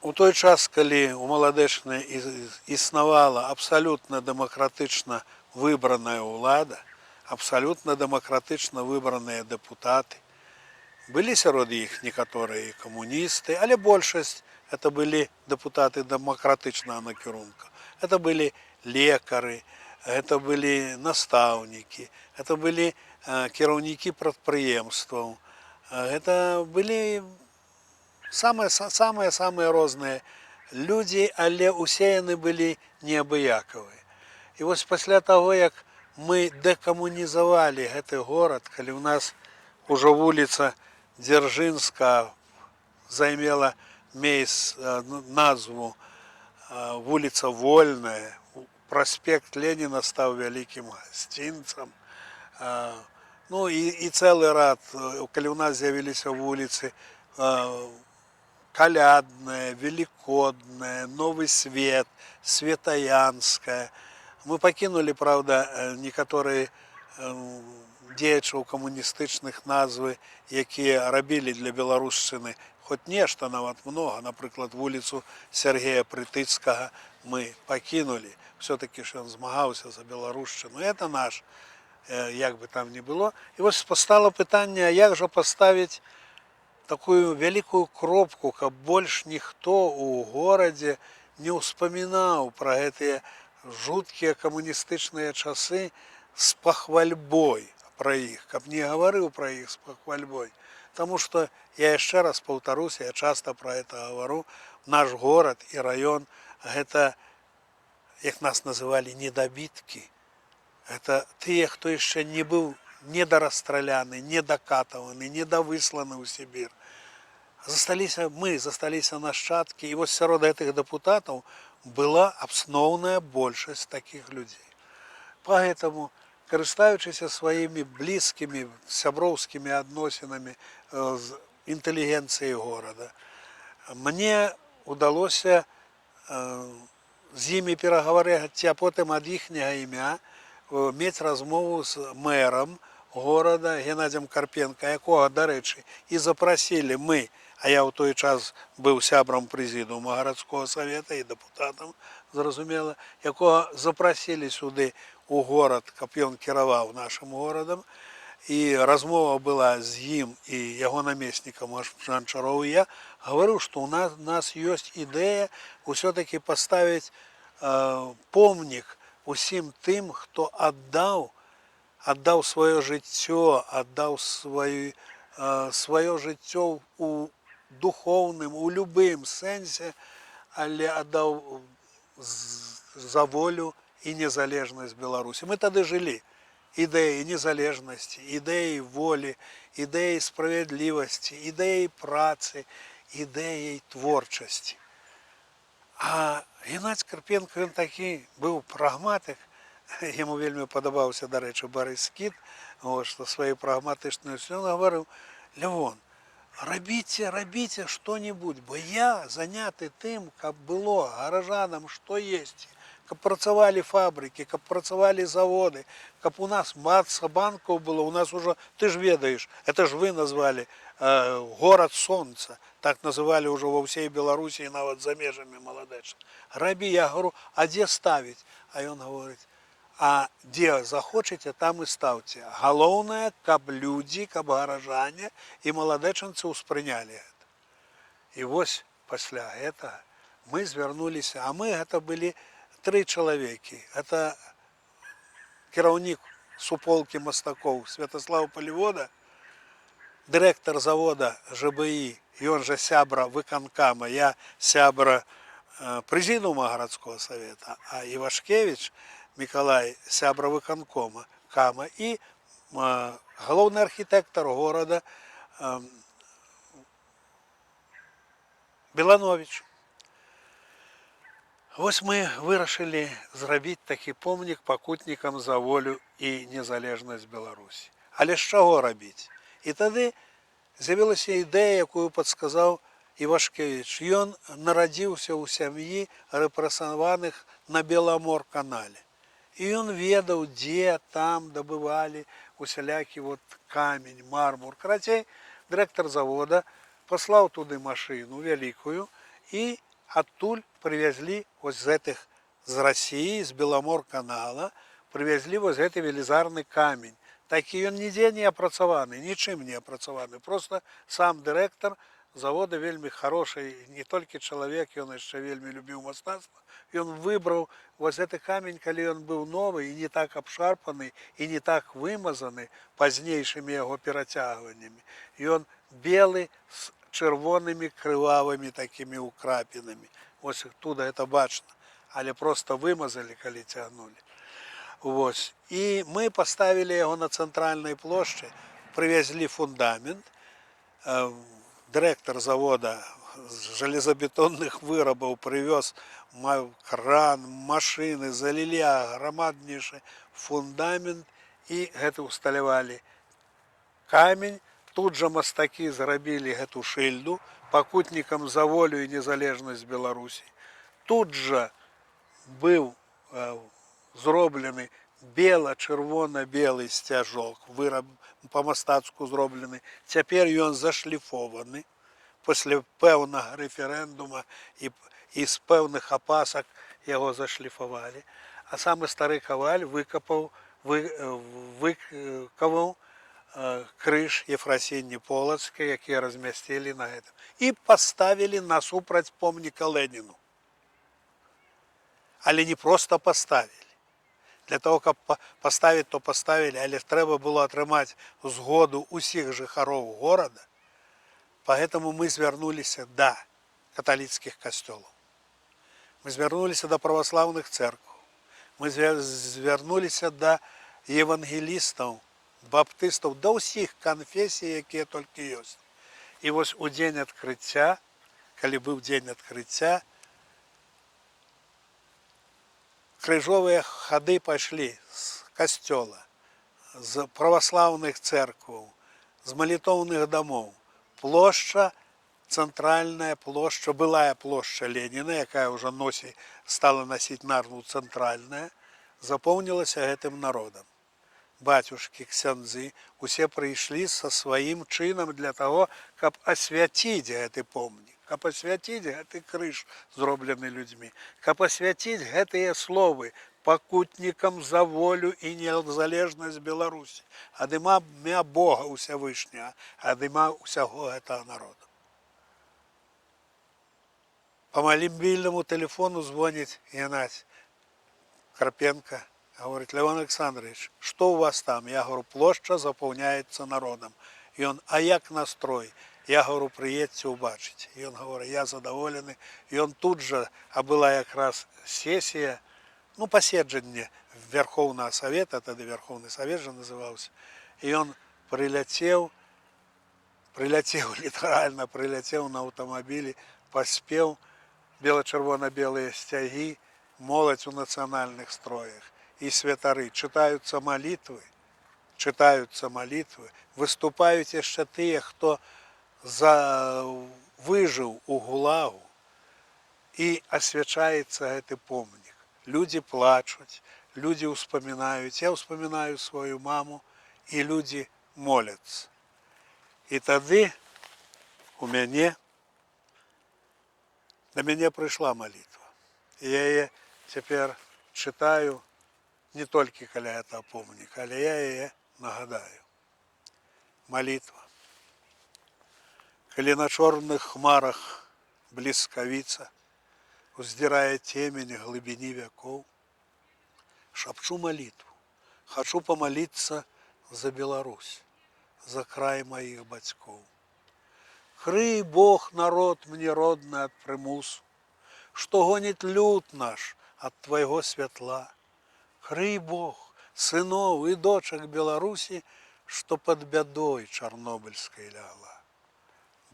У той час, калі ў Маладэчне існавала абсалютна дэмакратычна выбраная ўлада, абсалютна дэмакратычна выбраныя дэпутаты, былі сярод іх некаторыя камуністы, але большасць это былі дэпутаты дэмакратычнага накірунка. Это былі лекары, это былі настаўнікі, это былі кіраўнікі прадпрыемстваў. Это былі самыя самыя самыя розныя людзі, але ўсе яны былі неабыякавыя. І вось пасля таго, як мы дэкамунізавалі гэты горад, калі ў нас ужо вуліца Дзяржынскага займела назву вуліца Вольная, праспект Леніна стаў вялікім гасцінцам. Ну і цэлы рад, калі ў нас з'явіліся вуліцы Калядная, Велікодная, Новы Свет, Светаянская. Мы пакінулі, праўда, некаторыя дзеячаў камуністычных назвы, якія рабілі для беларушчыны хоць нешта, нават многа, напрыклад, вуліцу Сяргея Прытыцкага мы пакінулі. Все-таки ж ён змагаўся за беларушчыну. Это наш, як бы там ни было. І вось пастала пытанне, як жа паставіць такую вялікую кропку, каб больш ніхто ў горадзе не ўспамінаў пра гэтыя жуткія камуністычныя часы з пахвальбой пра іх, каб не гаварыў пра іх з пахвальбой. Таму што, я яшчэ раз паўтаруся, я часта пра это гавару, наш горад і раён — гэта, як нас называлі, недабіткі. Это тыя, хто яшчэ не быў недарастраляны, недакатаваны, недавысланы ў Сібір. Засталіся мы, засталіся нашчадкі, і вось сярод гэтых дэпутатаў была асноўная большасць такіх людзей. Поэтому, карыстаючыся сваімі блізкімі сяброўскімі адносінамі з інтэлігенцыяй горада, мне удалося з імі перагаварыць, а потым ад іхняга імя мець размову з мэрам горада Геннадзем Карпенко, якога, дарэчы, і запрасілі мы, а я ў той час быў сябрам прэзідыума гарадскога савета і дэпутатам, зразумела, якога запрасілі сюды у горад, каб ён кіраваў нашым горадам. І размова была з ім і яго намеснікам Ганчароў. Я гаварыў, што у нас ёсць ідэя ўсё-таки паставіць помнік усім тым, хто аддаў сваё жыццё, аддаў сваё жыццё у духоўным, у любым сэнсе, але аддаў за волю і незалежнасць Беларусі. Мы тады жылі ідэяй незалежнасці, ідэяй волі, ідэяй справядлівасці, ідэяй працы, ідэяй творчасці. А Геннадзь Карпенко, ён такі быў прагматык, яму вельмі падабаўся, дарэчы, Барыс Кіт, вот, што сваёй прагматычнасцю ён гаварыў: «Лявон, рабіце, рабіце што-небудзь, бо я заняты тым, каб было гаражанам што есці, каб працавалі фабрыкі, каб працавалі заводы, каб у нас маса банкаў было, у нас ужо, ты ж ведаеш, это ж вы назвалі горад сонца, так называлі ўжо ва ўсей Беларусі і нават за межамі Маладэчна. Рабі». Я говорю: «А дзе ставіць?» А ён гаворыць: «А дзе захочаце, там і стаўце. Галоўнае, каб людзі, каб гаражане і маладэчанцы ўспрынялі гэта». І вось пасля гэтага мы звярнуліся, а мы гэта былі тры чалавекі. Это кіраўнік суполкі мастакоў Святаслаў Палівода, дырэктар завода ЖБІ, ён жа сябра выканкама, я сябра прэзідыума гарадскога савета, а Івашкевич Мікалай сябра выканкома кама і галоўны архітэктар горада Беланович. Вось мы вырашылі зрабіць такі помнік пакутнікам за волю і незалежнасць Беларусі. Але з чаго рабіць? І тады з'явілася ідэя, якую падсказаў Івашкевич. Ён нарадзіўся ў сям'і рэпрэсаваных на Беламор-канале. І ён ведаў, дзе там дабывалі усялякі вот камень, мармур. Карацей, дырэктар завода паслаў туды машыну вялікую і Адтуль прывязлі вось з гэтых, з Расіі, з Беламор-канала, прывязлі вось гэты велізарны камень. Такі ён нідзе не апрацаваны, нічым не апрацаваны. Просто сам дырэктар завода, вельмі хороший не толькі чалавек, ён яшчэ вельмі любіў мастацтва. Ён выбраў вось гэты камень, калі ён быў новы і не так абшарпаны і не так вымазаны пазнейшымі яго перацягваннямі. Ён белы з чырвонымі крывавымі такімі ўкрапінамі. Вось оттуда это бачна, але просто вымазалі, калі цягнулі. Вось. І мы паставілі яго на цэнтральнай плошчы, прывязлі фундамент. Дырэктар завода з жалезабетонных вырабаў прывёз кран, машыны, залілі аграмаднейшы фундамент і гэты усталявалі камень. Тут жа мастакі зрабілі гэту шыльду «Пакутнікам за волю і незалежнасць Беларусі». Тут жа быў зроблены бела-чырвона-белы сцяжок, выраб па-мастацку зроблены. Цяпер ён зашліфованы пасля пэўнага рэферэндума і з пэўных апасак яго зашліфавалі. А самы стары каваль выкапаў, выкаваў крыж Ефрасінні Полацкай, які размясцілі на гэтым. І паставілі насупраць помніка Леніну. Але не проста паставілі. Для того, каб паставіць, то паставілі, але трэба было атрымаць згоду усіх жыхароў горада. Поэтому мы звярнуліся да каталіцкіх касцёлаў. Мы звярнуліся да праваслаўных цэркваў. Мы звярнуліся да евангелістаў, баптыстаў, да ўсіх канфесій, якія толькі ёсць. І вось у дзень адкрыцця, калі быў дзень адкрыцця, крыжовыя хады пайшлі з касцёла, з праваслаўных цэркваў, з малітоўных дамоў. Плошча, цэнтральная плошча, былая плошча Леніна, якая ўжо стала насіць назву Цэнтральная, запоўнілася гэтым народам. Бацюшкі, ксяндзы, усе прыйшлі са сваім чынам для таго, каб асвяціць гэты помнік, каб асвяціць гэты крыж, зроблены людзьмі, каб асвяціць гэтыя словы «Пакутнікам за волю і незалежнасць Беларусі», ад імя Бога Усявышняга, ад імя ўсяго гэтага народу. По мобильному телефону звонит Геннадий Карпенко, говорит: «Левон Александрович, что у вас там?» Я говорю: «Площадь заполняется народом». И он: «А як настрой?» Я говорю: «Прыедзьце, убачыце». И он говорит: «Я задаволены». И он тут же, а была якраз сессия, ну, паседжанне Верховного Совета, тогда Верховный Совет же назывался, и он прилетел, прилетел, літаральна прилетел на автомобиле, паспеў, бела-чырвона-белыя сцягі, моладзь у нацыянальных строях і святары. Чытаюцца малітвы, чытаюцца малітвы, выступаюць яшчэ тыя, хто выжыў у ГУЛАГу, і асвячаецца гэты помнік. Людзі плачуць, людзі ўспамінаюць. Я ўспамінаю сваю маму, і людзі моляцца. І тады да мяне прыйшла малітва. І я яе цяпер чытаю не толькі каля этого помніка, але я яе нагадаю. Малітва. Калі на чорных хмарах бліскавіца уздзірае цемень глыбіні вякоў, шапчу малітву, хачу памаліцца за Беларусь, за край маіх бацькоў. Крый, Бог, народ мне родны ад прымусу, што гоніць люд наш ад твайго святла. Крый, Бог, сыноў і дочак Беларусі, што пад бядой чарнобыльскай лягла.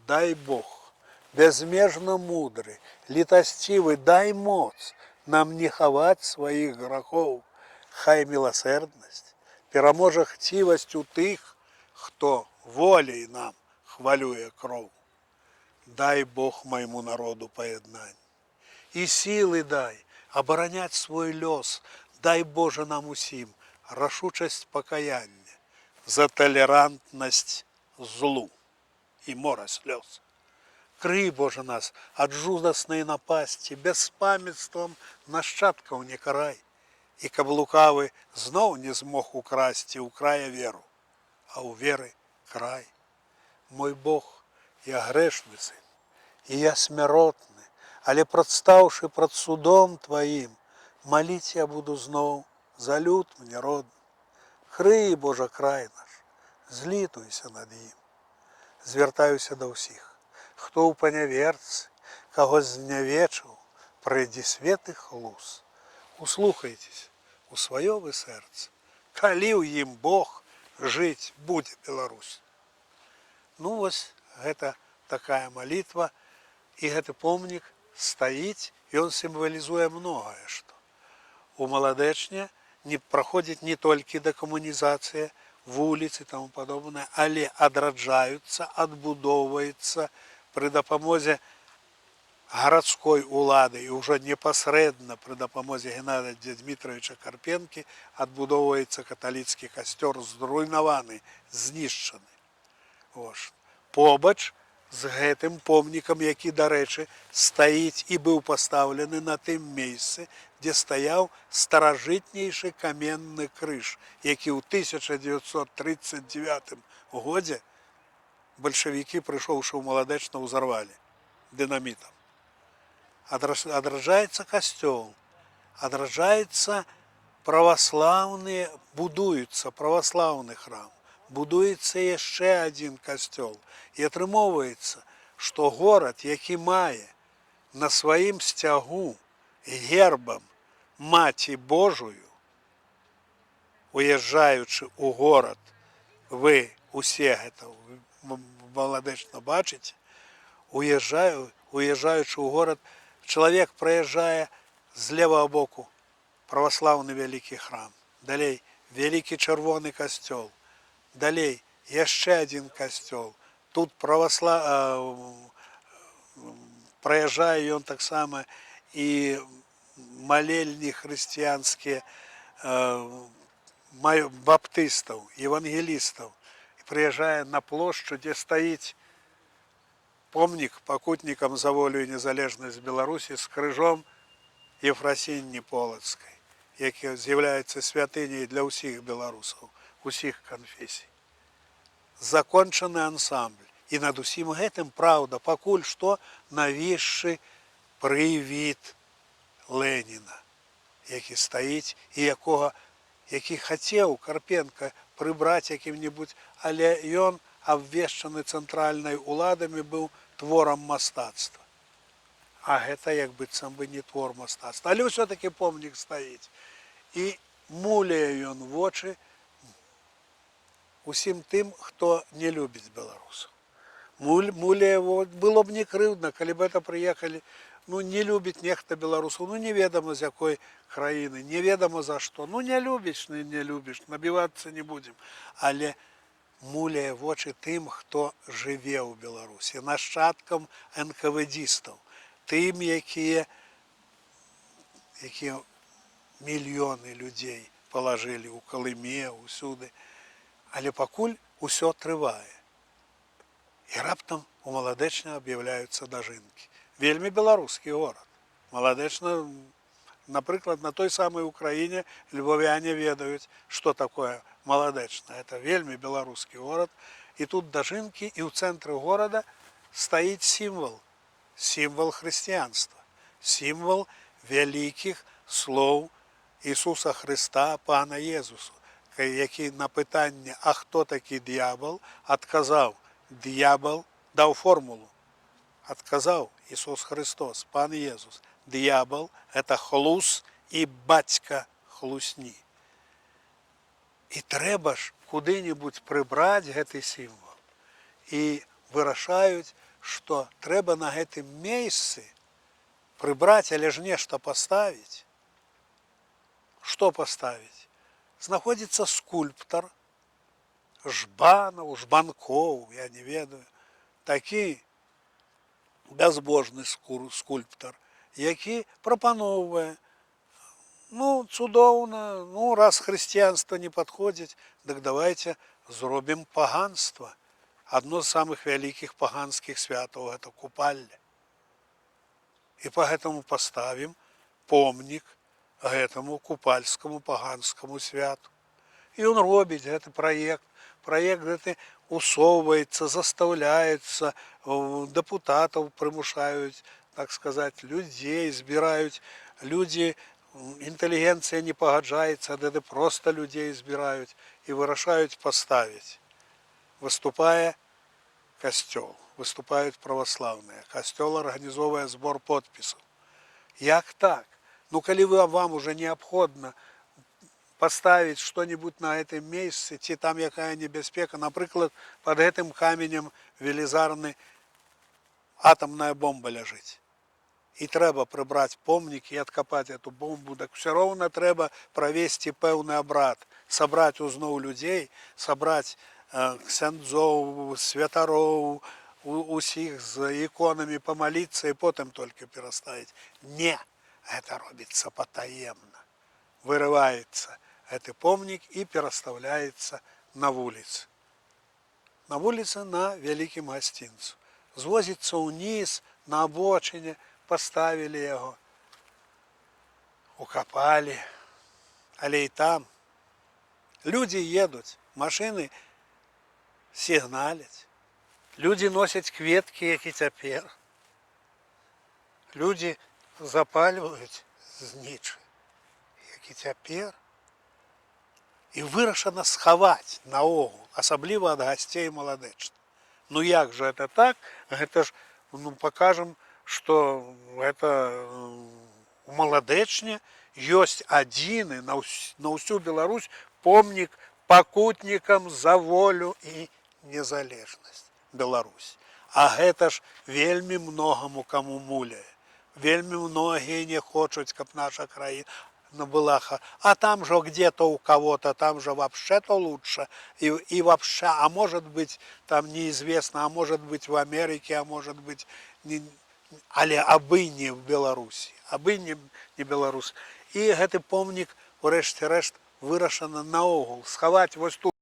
Дай, Бог, бязмежна мудры, літасцівы, дай моц нам не хаваць сваіх грахоў. Хай міласэрнасць пераможа хцівасць у тых, хто воляй нам хвалюе кроў. Дай, Бог, майму народу паяднанне і сілы дай абараняць свой лёс, дай, Божа, нам усім рашучасць пакаяння за талерантнасць злу і мора слёз. Крый, Божа, нас ад жудаснай напасці, бяспамятствам нашчадкаў не карай. І каб лукавы зноў не змог украсці ў края веру, а ў веры край. Мой Бог, я грэшны сын, і я смяротны, але, прадстаўшы прад судом Тваім, маліць я буду зноў за люд мне родны. Крый, Божа, край наш, злітуйся над ім. Звяртаюся да ўсіх, хто ў паняверцы, каго знявечыў прайдзісвет і хлус. Услухайцеся у сваё вы сэрца. Калі ў ім Бог, жыць будзе Беларусь. Ну вось гэта такая малітва, і гэты помнік стаіць, і ён сімвалізуе многае што. У Маладэчне не праходзіць не толькі дэкамунізацыя, вуліцы і таму падобнае, але адраджаюцца, адбудоўваецца пры дапамозе гарадской улады і ўжо непасрэдна пры дапамозе Геннадзя Дмітровича Карпенкі адбудоўваецца каталіцкі касцёр, зруйнаваны, знішчаны. Вось. Побач з гэтым помнікам, які, дарэчы, стаіць і быў пастаўлены на тым месцы, дзе стаяў старажытнейшы каменны крыж, які ў 1939 годзе бальшавікі, прыйшоўшы ў Маладэчна, ўзарвалі дынамітам. Адраджаецца касцёл, адраджаецца праваслаўныя, будуецца праваслаўны храм, будуецца яшчэ адзін касцёл. І атрымоўваецца, што горад, які мае на сваім сцягу гербам Маці Божую, уязджаючы ў горад, вы усе гэта Маладэчна бачыце, уезжаючы ў горад, чалавек праязджае з левага боку праваслаўны вялікі храм, далей вялікі чырвоны касцёл, далей яшчэ адзін касцёл. Тут праязджае ён таксама і малельні хрысціянскія баптыстаў, евангелістаў. І прыязджае на плошчу, дзе стаіць помнік пакутнікам за волю і незалежнасць Беларусі з крыжом Ефрасінні Полацкай, які з'яўляецца святыняй для ўсіх беларусаў, усіх канфесій. Закончаны ансамбль. І над усім гэтым, праўда, пакуль што навісшы прывід Леніна, які стаіць і які хацеў Карпенка прыбраць якім-небудзь, але ён абвешчаны цэнтральнай уладамі быў творам мастацтва. А гэта як быццам бы не твор мастацтва. Але ўсё-таки помнік стаіць. І муляе ён вочы усім тым, хто не любіць беларусаў. Муляе, было б не крыўдна, калі б это прыехалі, ну, не любіць нехта беларусаў, ну, неведама з якой краіны, неведама за што. Ну, не любіш, не любіш, набівацца не будзем. Але муляе вочы тым, хто жыве ў Беларусі, нашчадкам энкавэдзістаў, тым, якія мільёны людзей палажылі ў Калыме, усюды. Але пакуль усё трывае. І раптам у Маладэчна аб'яўляюцца дажынкі. Вельмі беларускі горад. Маладэчна, напрыклад, на той самай Украіне львовяне ведаюць, што такое Маладэчна. Это вельмі беларускі горад. І тут дажынкі, і ў цэнтры горада стаіць сімвал, сімвал хрысціянства, сімвал вялікіх слоў Ісуса Хрыста, Пана Езусу, які на пытанне, а хто такі д'ябал, адказаў: д'ябал, даў формулу. Адказаў Ісус Хрыстос, Пан Езус: д'ябал – это хлус і бацька хлусні. І трэба ж куды-небудзь прыбраць гэты сімвал. І вырашаюць, што трэба на гэтым месцы прыбраць, але ж нешта паставіць. Што паставіць? Знаходзіцца скульптар Жбанаў, Жбанкоў, я не ведаю, такі бязбожны скульптар, які прапаноўвае: ну, цудоўна, ну, раз хрысціянства не падходзіць, дык давайте зробім паганства. Адно з самых вялікіх паганскіх святаў — гэта Купалле. І поэтому поставім помнік гэтаму купальскаму паганскаму святу. І ён робіць гэты праект. Праект гэты усоўваецца, застаўляецца, дэпутатаў прымушаюць, так сказать, людзей збіраюць. Людзі, інтэлігенцыя не пагаджаецца, тады проста людзей збіраюць і вырашаюць паставіць. Выступае касцёл, выступаюць праваслаўныя. Касцёл арганізоўвае збор подпісаў. Як так? Ну, калі вам уже неабходна поставить что-нибудь на гэтым месцы, ці там якая небяспека, напрыклад, под гэтым каменем велізарны атамная бомба ляжыць. І трэба прыбраць помнік і адкапаць эту бомбу, так все роўна трэба правесці пэўны абрад, сабраць узноў людзей, сабраць ксяндзоў, святароў, усіх з іконамі, памаліцца і потым толькі пераставіць. Не, гэта робіцца патаемна. Вырываецца гэты помнік і перастаўляецца на вуліцы. На вуліцы, на Вялікім Гасцінцу. Звозіцца ўніз, на абочыне, паставілі яго. Укапалі. Але і там людзі едуць, машыны сігналяць. Людзі носяць кветкі, як і цяпер. Людзі запальваюць знічы, як і цяпер. І вырашана схаваць наогул, асабліва ад гасцей Маладэчна. Ну як жа это так? Гэта ж, ну, пакажам, што гэта у Маладэчне ёсць адзіны на ўсю Беларусь помнік пакутнікам за волю і незалежнасць Беларусь. А гэта ж вельмі многаму каму муляе. Вельмі многія не хочуць, каб наша краіна была. А там же где-то у кого-то, там же вообще-то лучше. И вообще, а может быть, там неизвестно, а может быть, в Америке, а может быть, не, але абы не в Беларусі, абы не Беларусь. І гэты помнік, урэшце рэшт, вырашана наогул схаваць вось тут.